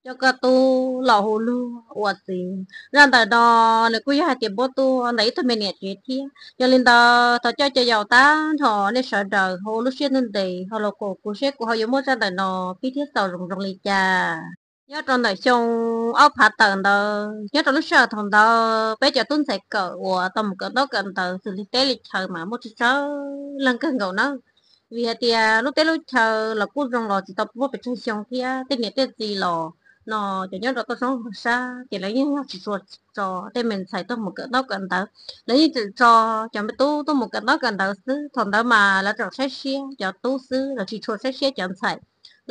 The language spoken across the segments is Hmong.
coj koj tub los hu luag ua txiv. Zaj ntawm no nws kuj yog hais tias npuab tuaj ntawm ib tug me niam tsev thiab. Yog li ntawd thov coj cov yaus tag nrho nej sawv daws ho ua lub siab ntev ntev ho los koom kuv seb kuv ho yuav muaj zaj ntawm no pib thiab xaus zoo zoo li cas. Nyob rau ntawm xyoo ob phav tawm ntawd, nyob rau lub sij hawm thaum ntawd peb cov tub ntxhais kawm uas tau mus kawm ntaub kawm ntawv xws li teb li chaw mas muaj tsawg tsawg leej kawg nkaus na. Vim hais tias lub teb lub chaw los kuj zoo los tsis tau muaj pes tsawg xyoo thiab tej niam tej txiv los no cov nyob rau toj roob hauv sab ces lawv yeej yog tsis tshua tso tej me ntxhais tuaj mus kawm ntaub kawm ntawv. Lawv yeej tseem tso cov me tub tuaj mus kawm ntaub kawm ntawv xwb. Thaum ntawd mas lawv tseem saib siab cov tub xwb, lawv tsis tshua saib siab cov ntxhais.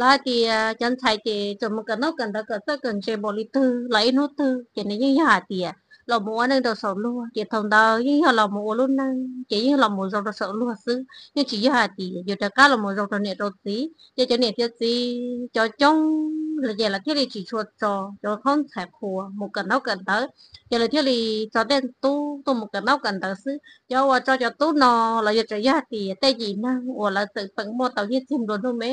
Lawv hais tias cov ntxhais ces tseem mus kawm ntaub kawm ntawv kawm txawj kawm ntse npaum li twg los ib hnub twg ces nws yeej yog hais tias los mus ua neej rau saum luag, ces thaum ntawd yeej yog los mus ua lub neej ces yeej los mus zoo rau saum luag xwb, yeej tsis yog hais tias yuav rov qab los mus zoo rau niam rau txiv. Ces cov niam cov txiv cov coob los ces lawv thiaj li tsis tshua tso cov qhaub ntxhais qhua mus kawm ntaub kawm ntawv, ces lawv thiaj li tso tej tub tuaj mus kawm ntaub kawm ntawv xwb. Cov uas tso cov tub no los yog tseem yog hais tias tej yim neeg uas lawv txawm peem muaj tau nyiaj txiag nplua nuj me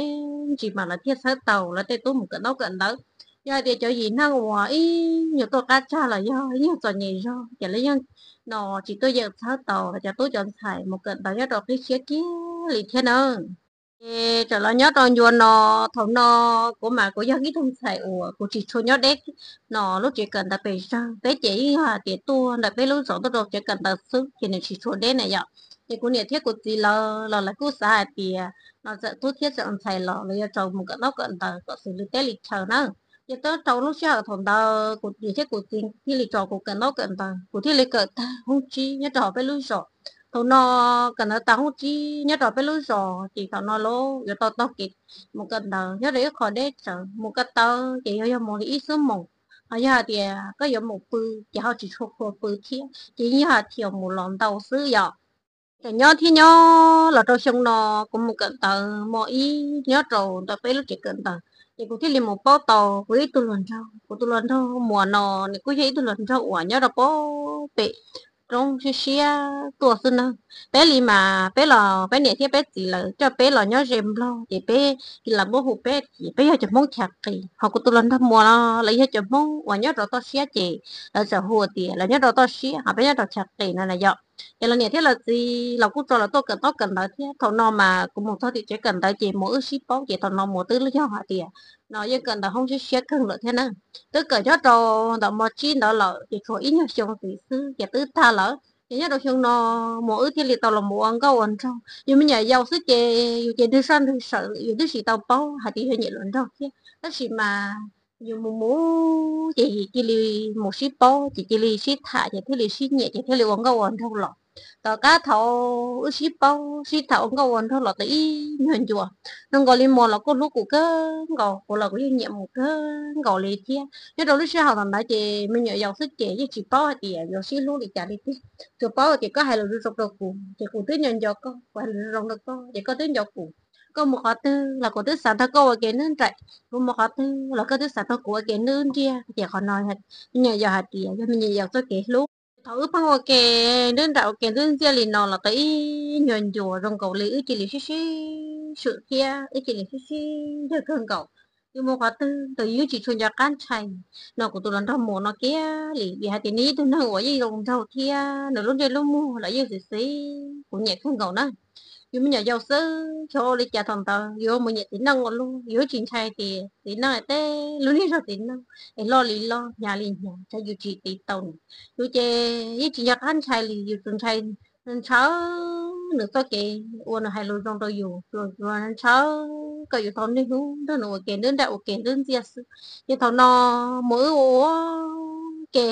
ntsis mas lawv thiaj txhawb tau lawv tej tub mus kawm ntaub kawm ntawv. Yog hais tias cov yim neeg uas ib nyuag tuaj qab tsag los yog ib nyuag txom nyem zog ces lawv yeej no tsis tuaj yeem txhawb tau lawv cov tub cov ntxhais mus kawm ntawv nyob rau qib siab kiag li thiab na. Ces txawm los nyob rau ncua no, thaum no kuv mas kuv yog ib tug ntxhais uas kuv tsis tshua nyob deb no lub tsev kawm ntawv pes tsawg, peb ces yeej yog hais tias tuaj ntawm peb lub zos tuaj rau tsev kawm ntawv xwb ces nws tsis tshua deb na yom. Ces kuv niam thiab kuv txiv lawv los lawv kuj xav hais tias no txawm tub thiab txawm ntxhais los lawv yuav tso mus kawm ntaub kawm ntawv kom xws li teb li chaw na. Ces twb rau lub sij hawm thaum ntawd kuv niam thiab kuv txiv thiaj li tso kuv kawm ntaub kawm ntawv, kuv thiaj li kawm tag hoob tsib nyob rau hauv peb lub zos. Thaum no kawm ntawv tag hoob tsib nyob rau peb lub zos ces thaum no los yuav tau taug kev mus kawm ntawv nyob rau ib qho deb tsawv mus ko taw ces yog yog mus li ib xuab moos. Ho yog hais tias koj yuav mus pw ces ho tsis tshua qhuas pw thiab ces yeej yog hais tias mus los ntau xwb yom. Tseem nyob thiab nyob los rau xyoo no kuv mus kawm ntawv mos ib nyob rau ntawm peb lub tsev kawm ntawv ces kuv thiaj li mus paub tau kuv ib tug hluas nraug. Kuv tus hluas nraug Muas no nws kuj yog ib tug hluas nraug uas nyob rau pem roob siab siab tuaj xwb na. Peb li mas peb los peb niam thiab peb txiv lawv coj peb los nyob ze Nplog ces peb cia li muab hu peb tias peb yog cov Hmoob Chav Qis. Ho kuv tus hluas nraug Muas no lawv yog cov Hmoob uas nyob rau toj siab ces lawv txawm hu tias lawv nyob rau toj siab ho peb nyob rau Chav Qis no na yom. Ces los niam thiab los txiv los kuj tso lawv tuaj kawm ntaub kawm ntawv thiab. Thaum no mas kuv mus txog tim tsev kawm ntawv ces Muas wb sib paub ces thaum no Muas twb yog hais tias no yeej kawm ntawv hoob siab siab kawg lawm thiab na. Twb kawm nyob rau ntawm mos tsib ntawd lawm ces tshuav ib nyuag xyoo ntxiv xwb ces twb tag lawm. Ces nyob rau xyoo no Muas wb thiaj li tau los mus ua nkauj ua nraug. Yus me nyuam yaus xwb ces yus ces ntwg sab ntwg sawm yus twb tsis tau paub hais tias yog nyiam hluas nraug thiab, tab sis mas yus mus mus ces cia li mus sib paub ces cia li sib tham ces thiaj li sib nyiam ces thiaj li ua nkauj ua nraug los. Tom qab thaum wb sib paub sib tham ua nkauj ua nraug los tau ib nyuag ncua, zoo nkaus li Muas los kuj hlub kuv kawg nkaus, kuv los kuv yeej nyiam Muas kawg nkaus li thiab. Nyob rau lub sij hawm thaum ntawd ces me nyuam yaus xwb ces yeej tsis paub hais tias yuav sib hlub li cas li tiag, tsuas paub tias koj hais lus zoo zoo rau kuv ces kuv twb nco nco koj, kuv hais lus zoo zoo rau koj ces koj twb nco kuv. Koj mus qhov twg los kuv twb xav nrog koj ua ke nruab nraim, kuv mus qhov twg los koj twb xav nrog kuv ua ke nruab nriaj. Ces qhov no me nyuam yaus hais tias yog me nyuam yaus txoj kev hlub. Thaum wb pheej ua ke nruab nraim ua ke ntxub ntxiaj li no los tau ib nyuag ncua, zoo nkaus li wb cia li sib sib swm thiab wb cia li sib sib ncawg kawg nkaus. Yus mus qhov twg los yus yeej tsis tshua nco qab ntshai no kuv tus hluas nraug Muas no kiag li, vim hais tias nws ib tug neeg uas yeej zoo nraug thiab nws lub ntsej lub muag los yeej xiv xiv, kuv nyiam kawg nkaus na. Yus me nyuam yaus xwb, xyov ua li cas thaum ntawd yus mus nyiam txiv neej ua luaj, yus tsis ntshai tias txiv neej tej lub niag zog txiv neej es loj li loj hnyav li hnyav, yus tsis tiv tau nws. Yus ces yeej tsis nco qab ntshai li, yus tsuas ntshai ntshaw nws txoj kev uas nws hais lus zoo rau yus, ntshaw kom yus tau niaj hnub nrog nws ua ke nruab nraim ua ke ntxub ntxiaj xwb. Ces thaum no Muas wb ua ua ke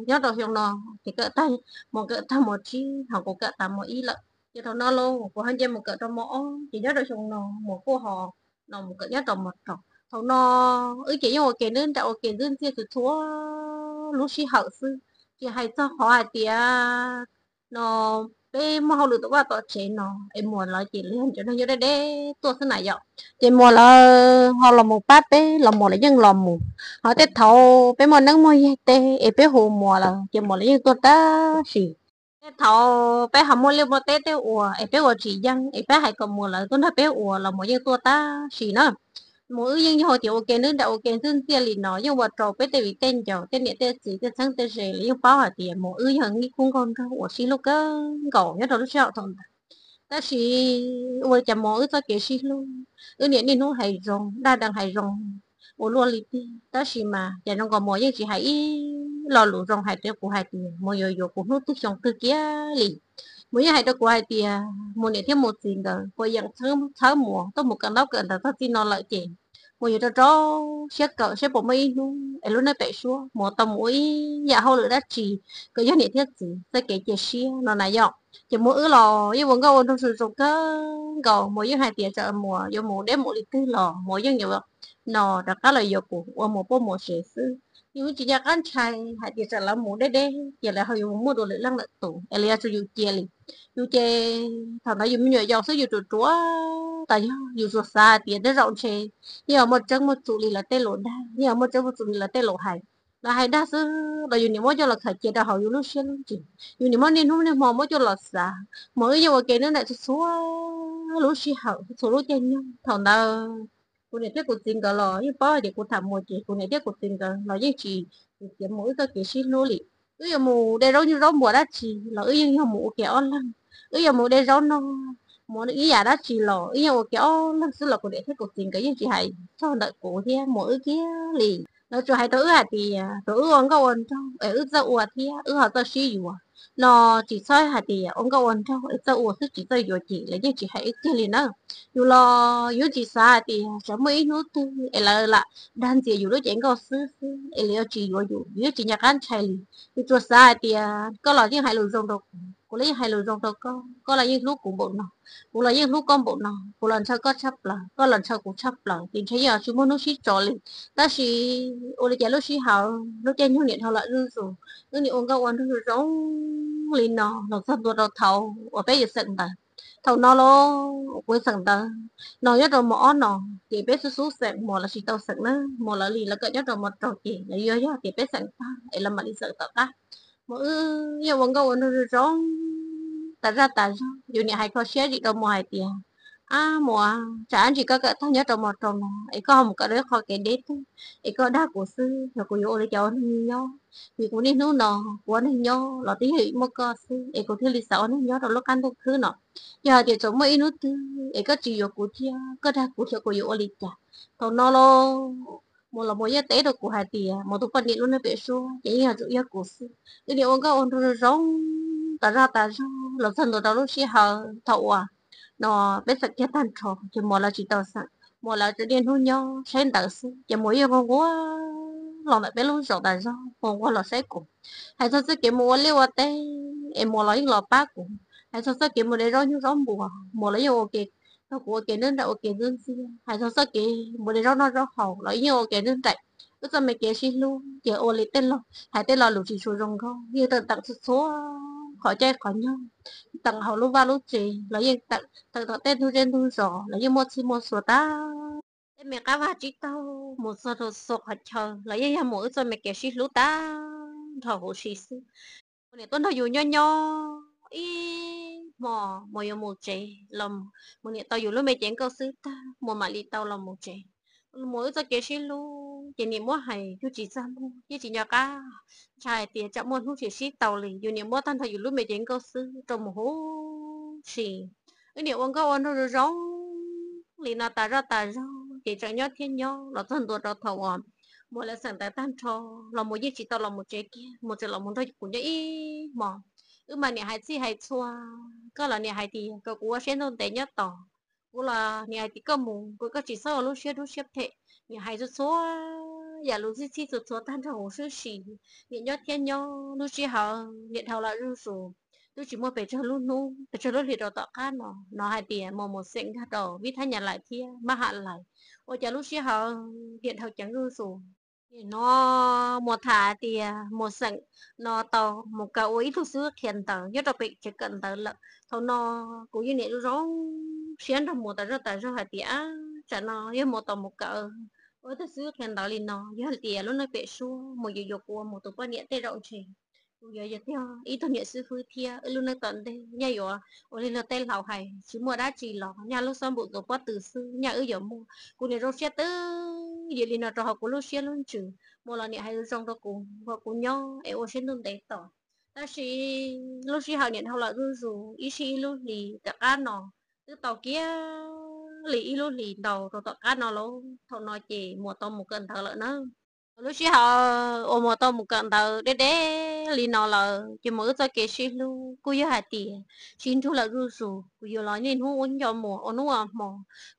nyob rau xyoo no ces kawm tag, Muas kawm tag mos tsib ho kuv kawm tas mos ib lawm. Ces thaum no los kuv ho nce mus kawm rau mos ob ces nyob rau xyoo no Muas kuj ho no mus kawm nyob rau mos rau. Thaum no wb ces yeej ua ke nruab nraim ua ke ntxub ntxiaj txhua txhua lub sij hawm xwb, tsis hais txog qhov hais tias no peb muaj hauj lwm tom vaj tom tsev no es Muas lawv ces lawv yog cov neeg nyob deb deb tuaj xwb na yom. Ces Muas lawv ho los mus pab peb los Muas lawv yeej los mus, ho tej thaum peb muaj neeb muaj yaig teb es peb hu Muas lawm ces Muas lawv yeej tuaj tab sis. Tej thaum peb ho muaj liaj muaj teb tej ua es peb ua tsis yeej es peb hais kom Muas lawv tuaj nrog peb ua los Muas yeej tuaj tab sis na. Muam wb yeej yog tias ua ke nruab nrab ua ke ntxwb ntxiaj li no yeej ua rau peb tej viv tej ncaus tej niam tej txiv tej txheeb tej ze los yeej paub hais tias muam wb yog ib khub nkauj nraug uas sib hlub kawg nkaus nyob rau lub sij hawm thaum ntawd. Tab sis ua li cas muam wb txoj kev sib hlub, wb niam niaj hnub hais zoo dag deev hais zoo ua luaj li tiag, tab sis mas cas zoo nkaus muam yeej tsis hais ib lo lus zoo hais rau kuv hais tias muam yuav yuav kuv hnub twg xyoo twg kiag li. Muam yeej hais rau kuv hais tias muam niam thiab muam txiv nkawd puas yeem txhawb muam tuaj mus kawm ntaub kawm ntawv txog txij no lawm ces muam yuav rau rau siab kawm seb puas muaj ib hnub es lub neej pem suab muam tau mus ua ib yam hauj lwm dab tsi kom yog niam thiab txiv txoj kev cia siab no na yom. Ces muam wb los yeej ua nkauj ua nraug zoo zoo kawg nkaus, muam yeej hais tias txawm muam yuav mus deb mus li twg los muam yeej yuav no rov qab los yuav kuv ua muam poj muam sev xwb. Yeej tsis nco qab ntshai hais tias txawm lawv mus deb deb ces lawv ho yuav mus muaj dua lwm leej lwm tus es lawv yuav tsum yus cia li. Yus ces thaum ntawd yus me nyuam yaus xwb yus ruam ruam tas zog, yus tsuas xav hais tias tej zaum ntshe yeej muaj tseeb muaj txum li lawv tej lus dag, yeej muaj tseeb muaj txum li lawv tej lus hais. Lawv hais dag xwb los yus niam muab coj los khaws cia rau hauv yus lub siab lub ntsws, yus niam muab niaj hnub niaj hmo muab coj los xav. Muam wb yeej ua ke nruab nraim txhua txhua lub sij hawm txhua lub caij nyoog. Thaum ntawd kuv niam thiab kuv txiv nkawd los yeej paub hais tias kuv tham muam ces kuv niam thiab kuv txiv nkawd los yeej tsis txiav mus wb txoj kev sib hlub li. Wb yuav mus de zaub nyuj zaub npua dab tsi los wb yeej yog mus ua ke ob leeg. Wb yuav mus de zaub noj, mus ib yam dab tsi los wb yeej ua ke ob leeg xwb los kuv niam thiab kuv txiv nkawd yeej tsis hais txog ntawm kuv thiab muam wb kiag li. Lawv tsuas hais rau wb hais tias rau wb ua nkauj ua nraug es wb txawj ua thiab wb ho txawj sib yuav no, tsis txhob hais tias ua nkauj ua nraug es txawj ua xwb tsis txawj yuav ces lawv yeej tsis hais wb kiag li na. Yus los yus tsis xav hais tias tsam muaj ib hnub twg es lawv lam dag ntxias yus lub cev nkauj xwb xwb es lawv yuav tsis yuav yus, yus yeej tsis nco qab ntshai li. Yus tsuas xav hais tias koj los yeej hais lus zoo rau kuv, kuv los yeej hais lus zoo rau koj, koj los yeej hlub kuv npaum no, kuv los yeej hlub koj npaum no, kuv los ntshaw koj tshaj plaws, koj los ntshaw kuv tshaj plaws ces ntshe yeej tsis muaj hnub sib tso li. Tab sis ua li cas lub sij hawm lub caij nyoog niam dhau lawm zuj zus, wb niam ua nkauj ua nraug zoo li no los txog ntua rau thaum uas peb yuav xeem ntawv. Thaum no los kuv xeem ntawv no nyob rau mos ob no ces peb xub xub xeem, muam lawv tsis tau xeem na, muam lawv li lawv kawm nyob rau mos rau ces lawv yuav yog tias peb xeem tag es lawv mam li xeem tom qab. Muam wb yeej ua nkauj ua nraug zoo zoo tas zaj tas zog, yus niam hais kho siab zim rau muam hais tias, ab muam, tsam ab ntsis koj kawm tag nyob rau mos rau no es koj ho mus kawm rau ib qho kev deb twg es koj dag kuv xwb, yog kuv yuav ua li cas ua neeg nyob? Vim kuv niaj hnub no kuv ua neeg nyob los twb yog muaj koj xwb es kuv thiaj li xav ua neeg nyob rau lub qab ntuj khwb no. Yog hais tias txawm muaj ib hnub twg es koj tsis yuav kuv thiab koj dag kuv thiab kuv yuav ua li cas? Thaum no los muam los muam yeej teb rau kuv hais tias muam tus poj niam lub neej pem suab ces yeej yuav tsum yog kuv xwb. Wb niam ua nkauj ua nraug zoo zoo tas zaj tas zog los txog ntua rau lub sij hawm thaum uas no peb xeem kiag tag nrho ces muam lawv tsis tau xeem, muam lawv tseem niaj hnub nyob saib ntawv xwb ces muam yeej nquag nquag los ntawm peb lub zos tas zog, nquag nquag los saib kuv. Hais txog txoj kev mus ua liaj ua teb es muam los yeej los pab kuv. Hais txog txoj kev mus de zaub nyuj zaub npua, muam los yeej ua ke, tau kuv ua ke nruab nraim ua ke ntxwb ntxiag. Hais txog txoj kev mus de zaub noj zaub haus los yeej ua ke nruab nraim. Wb txoj me kev sib hlub ces ua li tej lo, hais tej lo lus tsis tshua zoo nkauj, yeej teem teem txhua txhua qhov caij qhov nyoog, teem hauv lub vaj lub tsev los yeej teem, teem tom tej ntug zej ntug zos los yeej muaj txhij muaj txhua tag. Tej me qab vaj tsib taug mus txog rau txhua qhov chaw los yeej yog muam wb txoj me kev sib hlub tag nrho huv si xwb. Muam niam tuaj nrog yus nyob nyob ib hmo, muam yuav mus tsev los muam niam tau yus lub me cev nkauj xwb tag muam mam li tau los mus tsev. Muam wb txoj kev sib hlub ces niam muab hais yus tsis txaj muag, yeej tsis nco qab ntshai tias tsam muaj hnub tsis sib tau li, yus niam muab tag nrho yus lub me cev nkauj xwb rau mus huv si. Wb niam ua nkauj ua nraug zoo zoo li no tas zaj tas zog ces tseem nyob thiab nyob los txog ntua rau thaum uas muam lawv xeem ntawv tag nrho los muam yeej tsis tau los mus tsev kiag, muam tseem los mus nrog kuv nyob ib hmo. Wb mas niam hais txhij hais txhua, koj los niam hais tias kom kuv ua siab ntuj ntev nyob tos, kuv los niam hais tias koj mus kuv, koj tsis txhob ua lub siab dub siab phem. Niam hais txhua txhua yam lus txhij txhij txhua txhua tag nrho huv si. Niam nyob thiab nyob, lub sij hawm niam dhau lawm zuj zus, twb tsis muaj pes tsawg lub hnub pes tsawg lub hlis rau tom qab no, no hais tias muam mus xeem nkag rau vib thab nyab lais thiab mab ham lais, ua cas lub sij hawm niam dhau ceev zuj zus. Nim no muam tham tias muam xeem no tau mus kawm ua ib tug xib hwb qhia ntawv nyob rau pem tsev kawm ntawv lawm. Thaum no kuv yeej niam zoo zoo siab nrog muam tas zog tas zog hais tias tsam no yog muam tau mus kawm ua ib tug xib hwb qhia ntawv li no, yog hais tias lub neej pem suab muam yuav yuav kuv ua muam tus poj niam tej zaum ntshe kuv yuav yog ib tug niam xib fwb thiab wb lub neej tom ntej nyaj yuav ua li luag tej laus hais, tsis muaj dab tsi los nyaj lub xob npum ntxuav pob tw xwb, nyaj wb yuav muaj. Kuv niam zoo siab twb ywm li no rau hauv kuv lub siab lub ntsws. Muam los niam hais zoo rau kuv kom kuv nyob es ua siab ntuj ntev tos. Tab sis lub sij hawm niam dhau lawm zuj zus ib sij ib lub hlis tom qab no, twb tau kiag li ib lub hlis ntau rau tom qab no lauj. Thaum no ces Muam tau mus kawm ntawv lawm na. Lub sij hawm uas Muam tau mus kawm ntawv deb deb li no lawm ces Muam wb txoj kev sib hlub kuj yog hais tias sib nrug lawm zuj zus. Kuv yuav los niaj hnub ua nco Muam ua hnub ua hmo,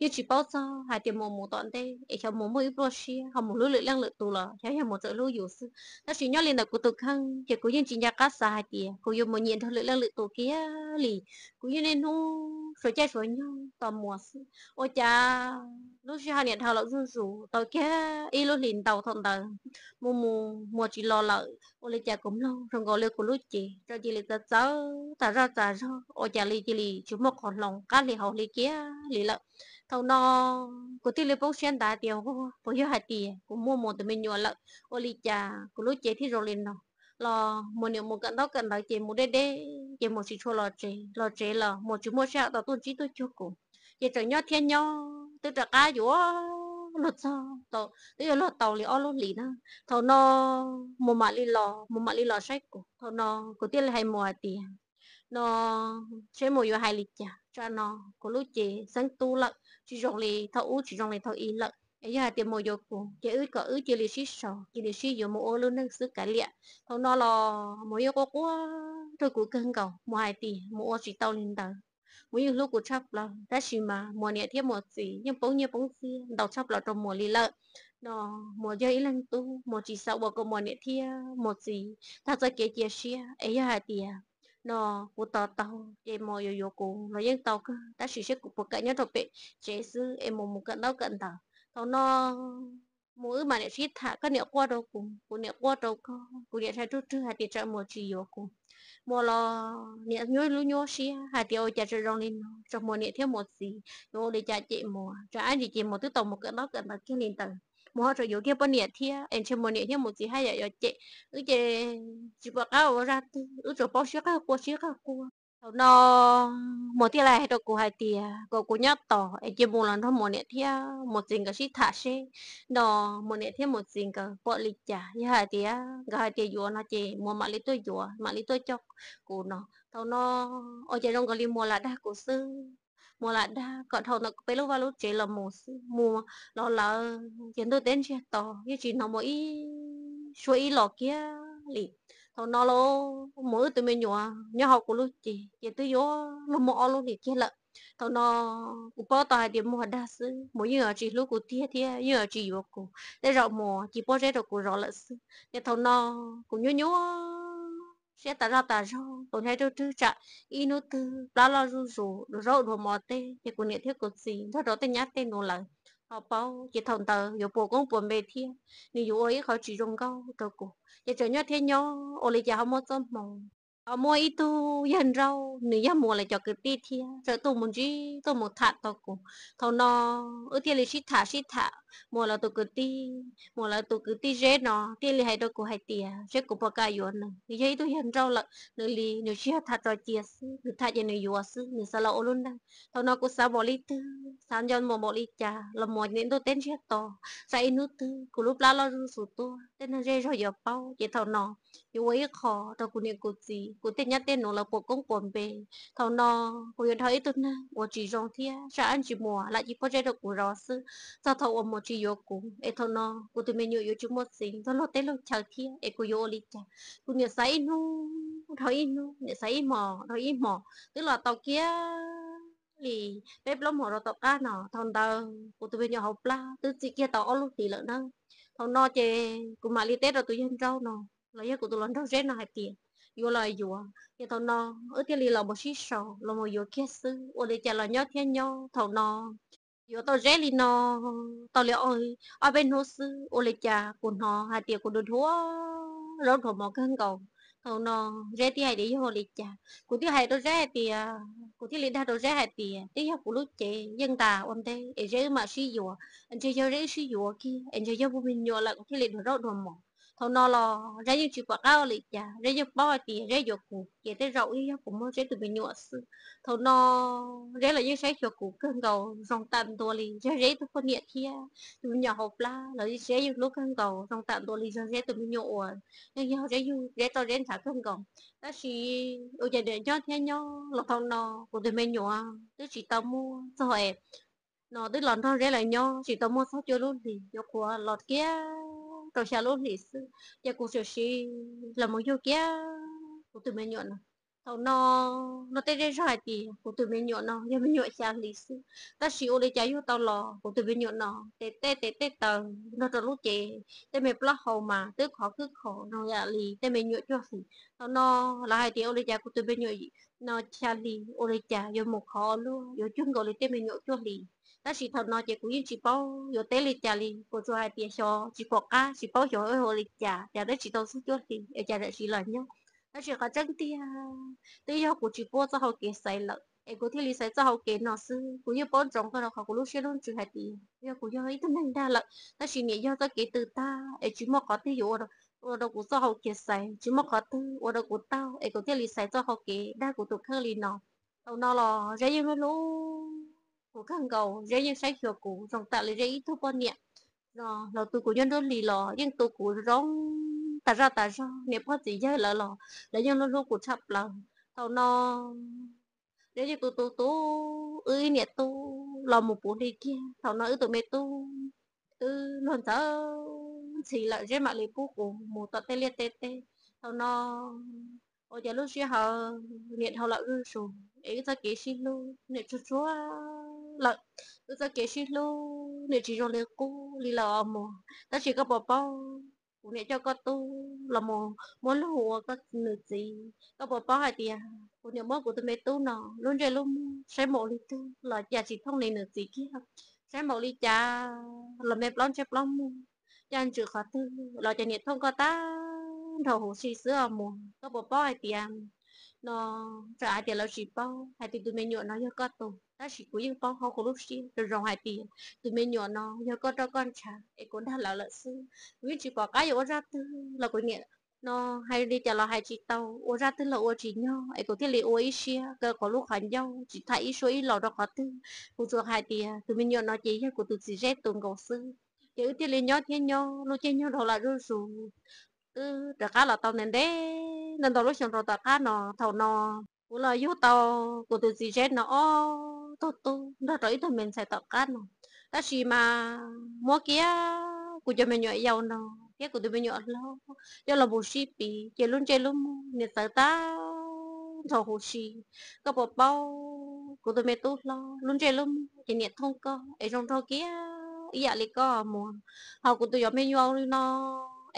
yeej tsis paub txog hais tias Muam mus tom ntej es xyov Muam muaj ib pluaj siab ho mus hlub lwm leej lwm tus los xyov yog Muam txawm hlub yus xwb. Tab sis nyob li ntawm kuv tus kheej ces kuv yeej tsis nco qab xav hais tias kuv yuav mus nyiam nrog lwm leej lwm tus kiag li. Kuv yeej niaj hnub suav caij suav nyoog tos Muam xwb. Ua cas lub sij hawm niam dhau lawm zuj zus tau kiag ib lub hlis ntau thaum ntawd, mus mus Muam tsis los lawm, ua li cas kuv mloog zoo nkaus li kuv lub cev txawm cia li txawv txawv tas zog tas zog, ua cas li cia li tsis muaj qhov hloov qab hli hauv hli kiag li lawm. Thaum no kuv thiaj li poob siab nthav tias, Ua, puas yog hais tias kuv muaj Muam tus me nyuam lawm, ua li cas kuv lub cev thiaj zoo li no? Los Muam niam mus kawm ntaub kawm ntawv ces mus deb deb ces Muam tsis tshua los tsev, los tsev los Muam tsis muaj sij hawm tau tuaj ntsib tuaj cuag kuv, ces tseem nyob thiab nyob twb rov qab yuav luag txog tau, twb yuav luag tau li ob lub hlis na. Thaum no Muam mam li los, Muam mam li los saib kuv. Thaum no kuv thiaj li hais Muam hais tias, No, seb Muam yuav hais li cas, tsam no kuv lub cev xeeb tub lawm, tsis zoo li thaum ub, tsis zoo li thaum ub lawm. Es yog hais tias Muam yuav kuv ces wb kom wb cia li sib sau, cia li sib yuav mus ua lub neej xwb kav liam. Thaum no los Muam yeej quaj quaj rau kuv kawg nkaus, Muam hais tias Muam ua tsis tau li ntawd, Muam yeej hlub kuv tshaj plaws, tab sis mas Muam niam thiab Muam txiv yeej poob nyiaj poob txiag ntau tshaj plaws rau Muam li lawm. No, Muam yog ib leeg tub, Muam tsis xav ua kom Muam niam thiab Muam txiv tag txoj kev cia siab. Es yog hais tias no kuv tos tau ces Muam yuav yuav kuv los yeej tau kawg, tab sis seb kuv puas kam nyob rau pem tsev xwb es Muam mus kawm ntaub kawm ntawv. Thaum no Muam wb mam niam sib tham, koj niam quaj rau kuv, kuv niam quaj rau koj, kuv niam ntshai ruj rwg hais tias tsam Muam tsis yuav kuv. Muam los niam nyuaj lub nyuaj siab hais tias ua cas tseem zoo li no, tsam Muam niam thiab Muam txiv yuav ua li cas cem Muam, tsam ab ntsis ces Muam twb tau mus kawm ntaub kawm ntawv kiag li ntawd, Muam ho tseem yuav kiag poj niam thiab, es ntshe Muam niam thiab Muam txiv haj yam yuav cem wb ces tsis pom qab ua zaj twg, wb tsuas paub sib qawg quaj sib qawg quaj. Thaum no Muam thiaj li hais rau kuv hais tias kom kuv nyob tos es cia Muam los nrog Muam niam thiab Muam txiv nkawd sib tham seb no Muam niam thiab Muam txiv nkawd pom li cas. Yog hais tias nkawd hais tias yuav no ces Muam mam li tuaj yuav, mam li tuaj coj kuv no. Thaum no ua cas zoo nkaus li Muam lam dag kuv xwb. Muam lam dag kom dhau ntawm peb lub vaj lub tsev los mus xwb. Mus los lawm ces ntuj teb ntsiag to, yeej tsis hnov Muam ib suab ib los kiag li. Thaum no los Muam wb tus me nyuam nyob hauv kuv lub cev ces twb yuav luag muaj ob lub hlis kiag lawm. Thaum no kuv paub tau hais tias Muam dag xwb, Muam yeej yuav tsis hlub kuv tiag thiab yeej yuav tsis yuav kuv, tej zaum Muam cia pob zeb rau kuv zov lawm xwb. Ces thaum no kuv nyuaj nyuaj siab tas zog tas zog, kuv ntshai ruj rwg tsam ib hnub twg plab loj zuj zus, dhuav zaub dhuav mov tej, ces kuv niam thiab kuv txiv nrog rau tej nyab tej nus lawv ho paub, ces thaum ntawd yuav puas koob puas npe thiab nws yuav ua ib qho tsis zoo nkauj rau kuv. Ces tseem nyob thiab nyob ua li cas ho muaj txoj hmoo ho muaj ib tug yawg nrauj, nws yog Muam lawv cov kwv tij thiab txawm tuaj mus ntsib tuaj mus tham tau kuv. Thaum no wb thiaj li sib tham sib tham, Muam lawv tus kwv tij, Muam lawv tus kwv tij Zeb no thiaj li hais rau kuv hais tias seb kuv puas kam yuav nws, nws yog ib tug yawg nrauj lawm, nws li nws tsis yog tham tso cia xwb, nws tham ces nws yuav xwb, nws xav los ua lub neej. Thaum no kuv xav npaum li twg, xav nco Muam npaum li cas los Muam niam ntuj teb ntsiag to, tsam ib hnub twg kuv lub plab loj zuj zus tuaj, tej neeg zej zog yuav paub, ces thaum no yuav ua ib qho rau kuv niam kuv txiv, kuv tej nyab tej nus lawv puas koob puas npe. Thaum no kuv yuav dhau ib tug neeg uas tsis zoo thiab tsam ab ntsis Muam lam cia pob zeb rau kuv zov xwb, txog thaum uas Muam tsis yuav kuv, es thaum no kuv tus me nyuam yuav tsis muaj txiv nrog luag teb luag chaw thiab, es kuv yuav ua li cas? Kuv niam xav ib hnub dhau ib hnub, niam xav ib hmos dhau ib hmos, twb los tau kiag li peb plaub hmos rau tom qab no. Thaum ntawd kuv tus me nyuam hauv plab twb txi kiag tau ob lub hlis lawm na. Thaum no ces kuv mam li teb rau tus yawg nrauj no, los yog kuv tus hluas nraug Zeb no hais tias yuav los yuav. Ces thaum no wb thiaj li los mus sib sau los mus yuav kiag xwb, ua li cas los nyob thiab nyob. Thaum no yuav tau Zeb li no tau li ob peb hnub xwb, ua li cas kuv hnov hais tias kuv dhuav dhuav zaub dhuav mov kawg nkaus. Thaum no Zeb thiaj hais tias yog ua li cas, kuv thiaj hais rau Zeb hais tias, kuv thiaj li dag rau Zeb hais tias twb yog kuv lub cev yeej tas ua ntej es Zeb wb mam sib yuav, ntshe yog Zeb wb sib yuav kiag es ntshe yog muaj me nyuam lawm kuv thiaj li dhuav zaub dhuav mov. Thaum no los Zeb yeej tsis pom qab ua li cas, Zeb yeej paub hais tias Zeb yuav kuv ces tej zaum yeej yog kuv muab Zeb tus me nyuam xwb. Thaum no Zeb los yeej saib xyuas kuv kawg nkaus, zoo tam ntua li yog Zeb tus poj niam thiab tus me nyuam hauv plab los Zeb yeej hlub kawg nkaus, zoo tam ntua li yog Zeb tus me nyuam uas yeej yog Zeb yug, Zeb rau Zeb ntshav kawg nkaus. Tab sis ua cas niam nyob thiab nyob los thaum no kuv tus me nyuam twb tsis tau muaj txog, no twb los nrog Zeb lawv nyob tsis tau muaj txog cuaj lub hlis, yuav qhuav los kiag rau xya lub hlis xwb ces kuv txawm siv los mus yug kiag kuv tus me nyuam no. Thaum no, no tej zej zog hais tias kuv tus me nyuam no yog me nyuam xya hlis xwb, tab sis ua li cas yug tau los kuv tus me nyuam no tes tej tes tej taw nrog rau lub cev, tej me plaub hau mas twb khov khwb khov zoo yam li tej me nyuam cuaj hlis. Thaum no lawv hais tias ua li cas kuv tus me nyuam no xya hlis ua li cas yuav mus khov luaj yuav cuag nkaus li tej me nyuam cuaj hlis. Tab sis thaum no ces kuv yeej tsis paub yuav teb li cas li, kuv tsuas hais tias xyov tsis pom qab tsis paub xyov ua li cas, cas twb tsis tau txog cuaj hlis es cas tam sim los nyob. Tab sis qhov tseeb tiag twb yog kuv tsis paub txoj hau kev xaiv lawm es kuv thiaj li xaiv txoj hau kev no xwb. Kuv yeej paub ntsoov kawg rau qhov kuv lub siab lub ntsws hais tias yog kuv yog ib tug neeg dag lawm, tab sis niam yog txoj kev tw tag es tsis muaj qhov twg yuav ua rau kuv txoj hau kev xaiv, tsis muaj qhov twg ua rau kuv taug es kuv thiaj li xaiv txoj hau kev dag kuv tus kheej li no. Thaum no los Zeb yeej hlub hlub kuv kawg nkaus, Zeb yeej saib xyuas kuv zoo tam li Zeb ib tug poj niam. Los tu kuv nyob nruab hlis los yeej tu kuv zoo tas zaj tas zog, niam pog txiv yawg lawv los lawv yeej hlub hlub kuv tshaj plaws. Thaum no Zeb yeej tu tu tu wb ib niam tub los mus puv hli kiag. Thaum no wb tus me tub twb luag ntxawv ntxhi lawm, Zeb mam li pub kuv mus tom tej liaj tej teb. Thaum no ua cas lub sij hawm niam dhau lawm zuj zus es wb txoj kev sib hlub niam tsuag tsuag lawm, wb txoj kev sib hlub niam tsis zoo li qub li lawm os mos. Tab sis koj puas paub, kuv niam coj koj tub los mus muab luag ua koj nws txiv, koj puas paub hais tias kuv niam muab kuv tus me tub no lub ntsej lub muag saib mus ua li twg los cas tsis thooj li nws txiv kiag, saib mus ua li cas los me plaub ntsej plaub muag, cas ntsws qhov twg los cas niam thooj koj tag nrho huv si xwb os mos. Koj puas paub hais tias no txawm hais tias lawv tsis paub hais tias tus me nyuam no yog koj tus, tab sis kuv yeej paub hauv kuv lub siab zoo zoo hais tias tus me nyuam no yog koj roj koj ntshav es kuv dag lawv lawm xwb. Kuv yeej tsis pom qab yuav ua zaj twg los kuv niam no hais li cas los hais tsis tau, ua zaj twg los ua tsis nyog es kuv thiaj li ua ib siab kaw qhov lub qhov ncauj tsis tham ib suab ib laus rau qhov twg. Kuv tsuas hais tias tus me nyuam no ces yog kuv tus txiv Zeb tus nkaus xwb. Ces wb thiaj li nyob thiab nyob, lub caij nyoog dhau lawm zuj zus, wb rov qab los tau ntev ntev ntau ntau lub xyoo rau tom qab no. Thaum no kuv los yug tau kuv tus txiv Zeb no ob tug tub nrog rau ib tug me ntxhais tom qab no. Tab sis mas muab kiag kuv cov me nyuam yaus no thiab kuv tus me nyuam hlob coj los mus sib piv ces lub ntsej lub muag niam txawv tag nrho huv si. Koj puas paub, kuv tus me tub hlob lub ntsej lub muag ces niam thooj koj es zoo nraug kiag ib yam li koj mos. Ho kuv tus cov me nyuam li no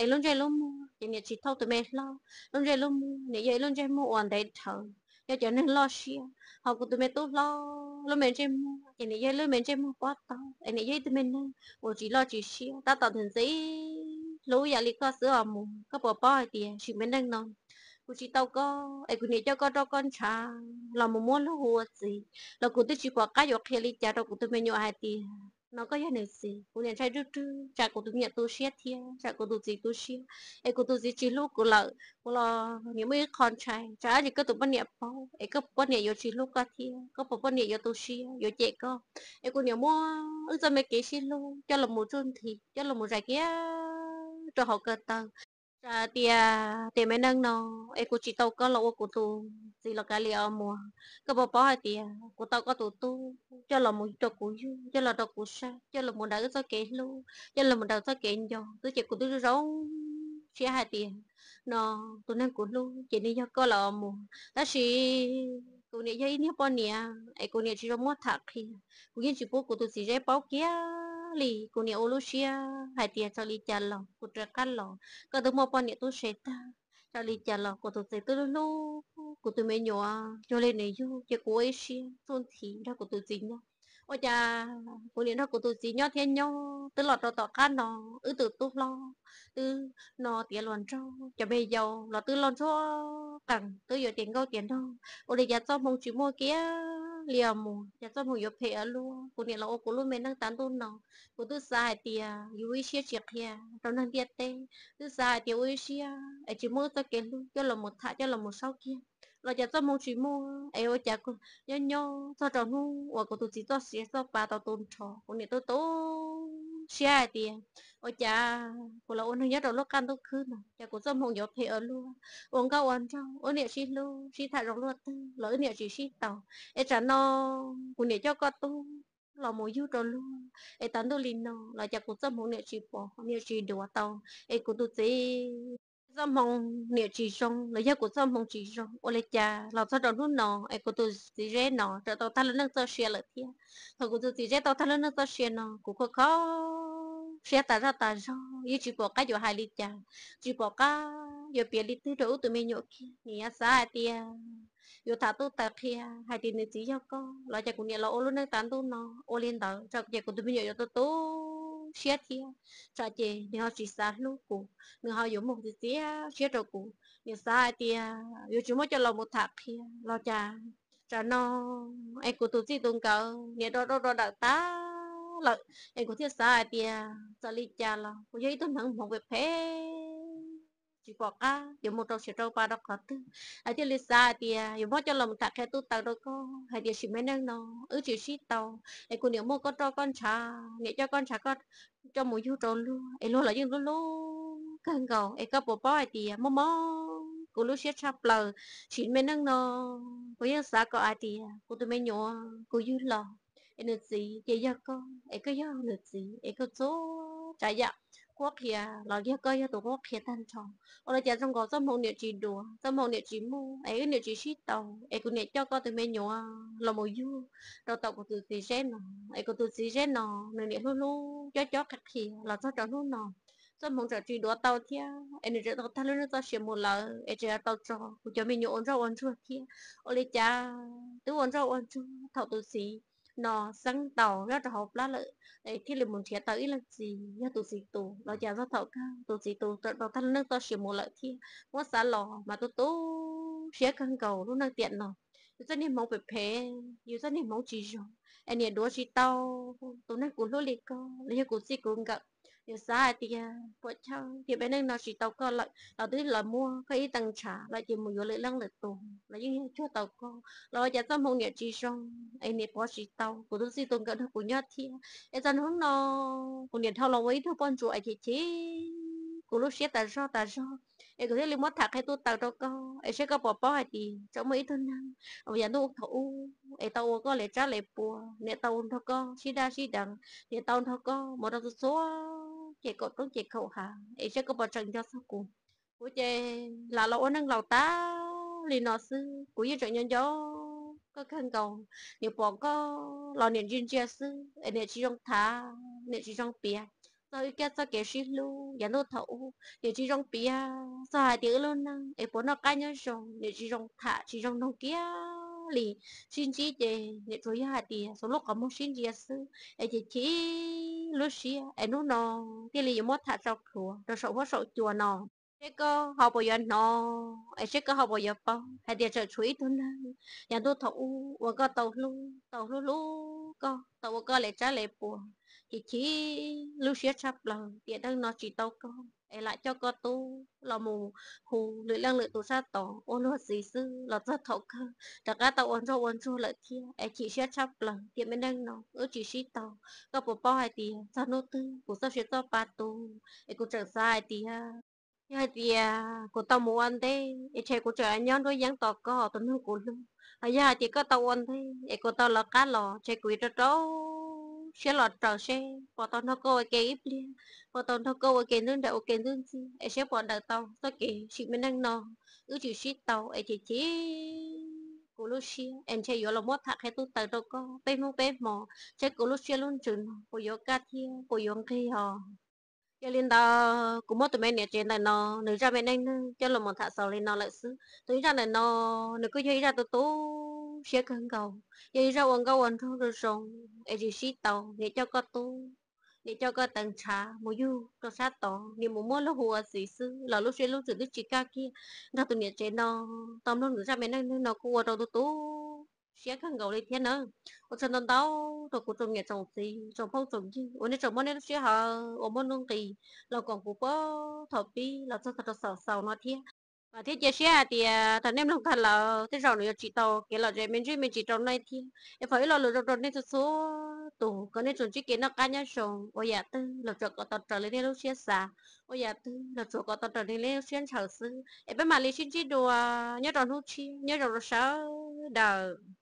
es lub ntsej lub muag ces niam tsis thooj tus me hlob, lub ntsej lub muag niam yog ib lub ntsej muag uas ntev dhawv, yog cov neeg loj siab. Ho kuv tus me tub hlob lub me ntsej muag ces niam yog ib lub me ntsej muag pob taub es niam yog ib tug me neeg uas tsis loj tsis siab, tab tom ntxim ntxim hlub yam li koj xwb os mos. Koj puas paub hais tias sim me neej no kuv tsis tau koj es kuv niam coj koj roj koj ntshav los mus muab luag hu ua txiv los kuv twb tsis pom qab yuav qhia li cas rau kuv tus me nyuam hais tias no koj yog nws txiv. Kuv niam ntshai rwg rwg tsam kuv tus me nyuam tu siab thiab tsam kuv tus txiv tu siab es kuv tus txiv tsis hlub kuv lawm. Kuv los niam muaj ib qho ntshai tsam dab tsi koj tus poj niam paub es koj poj niam yuav tsis hlub koj thiab koj puas poj niam yuav tu siab yuav cem koj. Es kuv niam muab wb txoj me kev sib hlub coj los mus tsuj nthi coj los mus zais kiag rau hauv ko taw. Tsam tias tiam me neej no es kuv tsis tau koj los ua kuv tus txiv los kav liam os mos. Koj puas paub hais tias kuv tau koj tus tub coj los mus rau kuv yug, coj los rau kuv saib, coj los mus daws wb txoj kev hlub, coj los mus daws txoj kev nco twb ces kuv twb zoo siab hais tias no tus neeg kuv hlub ces nws yog koj lawm os mos. Tab sis kuv niam yog ib niag poj niam es kuv niam tsis zoo muab tham qhia. Kuv yeej tsis pub kuv tus txiv Zeb paub kiag li. Kuv niam ua lub siab hais tias txawm li cas los kuv rov qab los, koj twb muaj poj niam tub se tag, txawm li cas los kuv tus txiv twb hlub kuv tus me nyuam cuag li nws yug ces kuv ua ib siab tsuj nthi nrog kuv tus txiv nyob. Ua cas kuv niam nrog kuv tus txiv nyob thiab nyob twb los rau tom qab no wb tus tub hlob twb no tiav luag nraug, cov me yaus los twb loj ntsuag qees twb yuav tiav nkauj tiav nraug, ua li cas txoj hmoo tsis muaj kiag li os mus, cas txoj hmoo yuav phem ua luaj. Kuv niam los ua kuv lub me neej tas ntuj no, kuv twb xav hais tias yus ua ib siab tsis qhia rau neeg ntiaj teb, twb xav hais tias ua ib siab es tsis muaj wb txoj kev hlub coj los mus tham coj los mus saub kiag los cas txoj hmoo tsis muaj es ua cas nyob nyob txog rau hnub uas kuv tus txiv txoj sia txoj pa tau tu nrho, kuv niam twb tu siab hais tias ua cas kuv los ua neeg nyob rau lub qab ntuj khwb no cas kuv txoj hmoo yuav phem ua luaj. Ua nkauj ua nraug wb niam sib hlub sib tham zoo luaj twg los wb niam tsis sib tau, es tsam no kuv niam coj koj tub los mus yug rau luag es tas ntuj li no los cas kuv txoj hmoo niam tsis pom niam tsis duav tau, es kuv tus txiv txoj hmoo niam tsis zoo los yog kuv txoj hmoo tsis zoo ua li cas los txog rau hnub no es kuv tus txiv Zeb no txawm tau tag lub neej txoj sia lawm thiab. Thaum kuv tus txiv Zeb tau tag lub neej txoj sia no kuv kho kho siab tas zaj tas zog, yeej tsis pom qab yuav hais li cas, tsis pom qab yuav piav li twg rau wb tus me nyuam kiag. Nim yav xav hais tias yuav tham tub taws qhia hais tias nws txiv yog koj los cas kuv niam los ua lub neej tas ntuj no ua li ntawd tsam ces kuv tus me nyuam yuav tu tu siab thiab, tsam ces nws ho tsis xav hlub kuv, nws ho yuav mus txiv txiav siab rau kuv. Nim xav hais tias yuav tsis muab coj los mus tham qhia los cas tsam no es kuv tus txij tus nkawm niam rau rau rau dawm tag lawm es kuv thiaj xav hais tias txawm li cas los kuv yog ib tug neeg hmoov phem phem tsis pom qab yuav mus rau siav rau pa rau qhov twg, es thiaj li xav hais tias yuav muab coj los mus tham qhia tub taws rau koj hais tias sim me neej no wb tsis sib tau, es kuv niam muaj koj roj koj ntshav, niam coj koj ntshav koj coj mus yug rau luag es luag los yeej hlub hlub kawg nkaus, es koj puas paub hais tias muaj mob kuv lub siab tshaj plaws. Sim me neej no kuv yeej xav kom hais tias kuv tus me nyuam kuv yug los es nws txiv ces yog koj, es koj yog nws txiv, es koj txhua tsav yam qhuab qhia los yog koj yog tus qhuab qhia tag nrho. Ua li cas zoo nkaus txoj hmoo niam tsis duav, txoj hmoo niam tsis muaj, es wb niam tsis sib tau, es kuv niam coj koj tus me nyuam los mus yug rau tom kuv tus txiv Zeb no, es kuv tus txiv Zeb no nws niam hlub hlub cob cob qhia qhia los txog rau hnub no txoj hmoo txawm tsis duav tau thiab, es nws txawm tau tag lub neej txoj sia mus lawm, es tseem tau tso kuv cov me nyuam ua ntsoj ua ntsuag thiab. Ua li cas twb ua ntsoj ua ntsuag thaum tus txiv no xeeb ntaus nyob rau hauv plab lawm, es thiaj li mus nrhiav tau ib leeg txiv yog tus txiv tus los cas txog thaum kawg tus txiv tus txawm tau tag lub neej txoj sia mus lawm thiab. Muab xav los mas tu tu siab kawg nkaus lub neej tiam no. Yus txoj niag hmoov phem phem, yus txoj niag hmoov tsis zoo, es niam duav tsis tau tus neeg kuv hlub li koj los yog kuv txij kuv nkawm. Yus xav hais tias puas chawj tias me neej no tsis tau koj lawm los twb los muab koj ib tee ntshav lawm ces mus yuav lwm leej lwm tus los yeej yog cuag tau koj los ua cas txoj hmoo niam tsis zoo, es niam pov tsis tau kuv tus txij tus nkawm nrog kuv nyob thiab. Es txog hnub no kuv niam dhau los ua ib tug poj ntsuam es chim chim kuv lub siab tas zog tas zog, es kuv thiaj li muab tham qhia tub taws rau koj es saib koj puas paub hais tias tseem muaj ib tug neeg uas yav ntuj thaum ub es tau ua koj li tsab li pua, niam tau nrog koj sib daj sib deev, niam tau nrog koj mus rau txhua txhua ces kaum roob ces kaum hav, es saib koj puas tseem nco txog kuv. Kuv ces lam los ua neeg laus tas li no xwb, kuv yeej tseem nco nco koj kawg nkaus. Niam pom koj los niam ntsia ntsia xwb es niam tsis zoo tham, niam tsis zoo piav txog wb kiag txoj kev sib hlub yav ntuj thaum ub, niam tsis zoo piav txog hais tias wb lub neej es puas noj qab nyob zoo, niam tsis zoo tham tsis zoo noog kiag li. Sib ntsib ces niam tsuas yog hais tias xuas lub qhov muag sib ntsia xwb es chim chim lub siab, es hnub no thiaj li yuav muab tham tso plhuav rau saum huab saum cua no. Seb koj ho puas yuav hnov, es seb koj ho puas yuav paub hais tias tseem tshuav ib tug neeg yav ntuj thaum ub uas koj tau hlub, tau hlub hlub koj, tau ua koj li tsab li pua, chim chim lub siab tshaj plaws tiam neej no tsis tau koj, es lam coj koj tub los mus hu lwm leej lwm tus sab tod ua luag txiv xwb los txog thaum kawg rov qab tau ua ntsoj ua ntsuag lawm thiab, es chim siab tshaj plaws tiam me neej no wb tsis sib tau. Koj puas paub hais tias txog hnub twg kuv txoj sia txoj pa tu, es kuv tseem xav hais tias yog hais tias kuv tau mus ua ntej es ntshe kuv tseem nyob nruab yeeb tos koj tus neeg kuv hlub, los yog hais tias koj tau ua ntej es kuv tau lawv qab los ntshe kuv yuav rau rau siab los raws seb puas tau nrog koj ua ke ib pliag, puas tau nrog koj ua ke ntub nraim ua ke ntub ntxiag es seb puas daws tau txoj kev sim me neej no wb tsis sib tau, es chim chim kuv lub siab es ntshe yuav los muab tham qhia tub taws rau koj peb hnub peb hmo, seb kuv lub siab lub ntsws no puas yuav kaj thiab puas yuav nqig os. Yog li ntawd kuv muab tus me niam tsev ntawm no nws zaj me neej neeg coj los mus tham xaus li no lawm xwb. Tus ib zaj ntawm no nws kuj yog ib zaj tu tu siab kawg nkaus, yog ib zaj ua nkauj ua nraug zoo zoo es tsis sib tau, niam coj koj tub, niam coj koj teev ntshav mus yug rau sab tod, niam mus muab luag hu ua txiv xwb los lub siab lub ntsws twb tsis kaj kiag. Nrog tus niam tsev no tau mloog nws zaj me neej neeg no kuj ua rau tu tu siab kawg nkaus li thiab nawb. Ua tsaug ntau ntau rau kuv tsoom niam tsoom txiv tsoom phooj tsoom ywg uas nej tseem muab nej lub sij hawm uas muaj nuj nqis los koom kuv puag thaum pib los txog txog rau xaus xaus no thiab. Vam thiab cia siab hais tias thaum nej mloog tag lawm tej zaum nws yuav tsim tau kev lom zem me ntsis me ntsis rau nej thiab es foom ib lo lus zoo rau nej txhua txhua tus kom nej tsuas ntsib kev noj qab nyob zoo, ua yam twg los tsuas kom tau raws li nej lub siab xav, ua yam twg los tsuas kom tau raws li nej lub siab ntshaw xwb es peb mam li sib ntsib dua nyob rau hnub tshiab. Nyob zoo rau sawv daws.